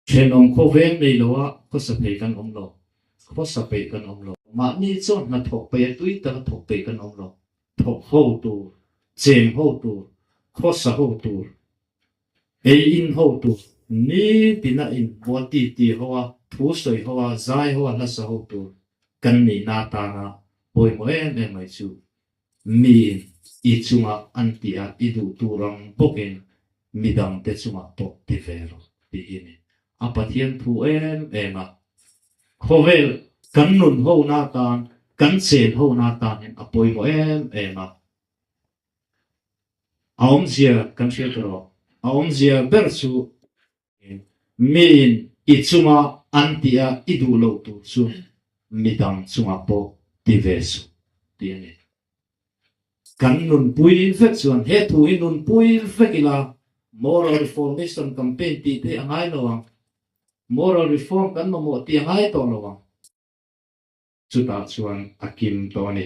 Thenawm khawveng nei loa khawsa thei kan awm lo, khawsa peih kan awm lo. Mahni chuan hna thawk peih a tui taka thawk peih kan awm lo. Thawk ho tur, cheng ho tur, khawsa ho tur, ei in ho tur, nitina inbual ti ti ho a, thu sawi ho a, zai ho a, hlasa ho tur kan nihna atana pawimawh em em mai chu Miin i chungah an tih a i duh tur ang bawkin midangte chungah pawh ti ve rawh tih hi a ni. A Pathian thu em em a, khawvel kan nun hona atan, kan chen hona atan hian a pawimawh em em a. A awmzia kan hriat rawh, a awmzia ber chu Miin i chunga an tih a i duh loh tur chu midang chungah pawh ti ve suh tih a ni. Kan nunpui vek chuan he thu hi nunpui vek ila Moral Reformation Campaign tih te a ngai lo ang, Moral Reform kan mamawh tih a ngai tawh lo ang. Chutah chuan a kim tawh a ni.